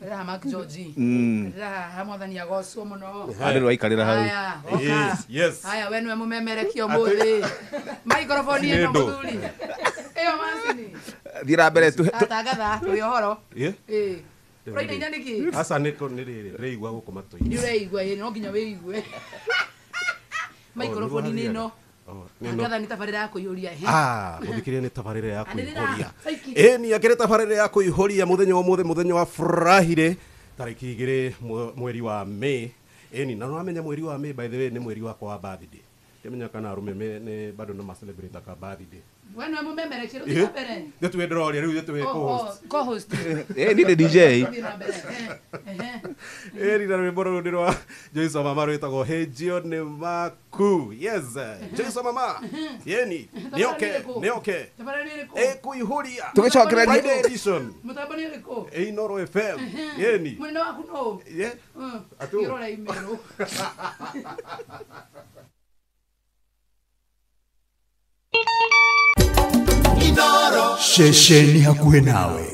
Raha Mark George. Raha mwathani agocwo muno. Andũ rwaikarĩra hau. Haya, oka. Yes. Haya, we nĩwe mũmemerekia ũmũthĩ. Microphone ĩno Nĩ ndũ. mũthuri. Ĩyo macini. Thiĩ na mbere tu. Atangatha tũrĩ ũhoro. Yeah. Ĩĩ. Ũrainaina nĩkĩ? Aca nĩ nĩ rĩrĩ ndĩraigua gũkũ matũ-inĩ. Nĩ ũreigua ĩĩ no nginya wĩigue. Microphone nĩ ĩno. Oh, nĩ ĩno. Tangatha nĩ tabarĩra ya kũiyũria. Ehe. Ah, mũthikĩrĩria nĩ tabarĩra ya Anĩrĩra, kũihũria. Saiki. Ĩni akĩrĩ tabarĩra ya kũihũria mũthenya wa ũmũthĩ, mũthenya wa Friday tarĩki 2 mweri wa May. Ĩni na nĩwamenya mweri wa May, by the way, nĩ mweri wakwa wa birthday. Ndimenya kana arũme nĩ bado no ma celebrate ka birthday. We nĩwe mũmemerekia rĩu thiĩ na mbere. Nĩ tuwe ndĩroria rĩu nĩ tuwe Oh, co-host. oh, co-host. Eh, niĩ nĩ DJ. Thiĩ na mbere. Ehe. Ĩni na rwĩmbo rũrũ nĩ rwa Joyce wa Mama rwĩtagwo Hey Jioni Maku. Yes, Joyce wa Mama. Yeni, nĩoke, nĩoke. Tabarĩra nĩ ĩrĩkũ? Ĩkũihũria. Tũgĩcokereria. Friday edition. Mũtambo nĩ ũrĩkũ? Ĩinoro FM. Yeni. Mũnene waku nũ? Yeah. Atũ. Ngĩrora email. Ceceni hakuhĩ nawe.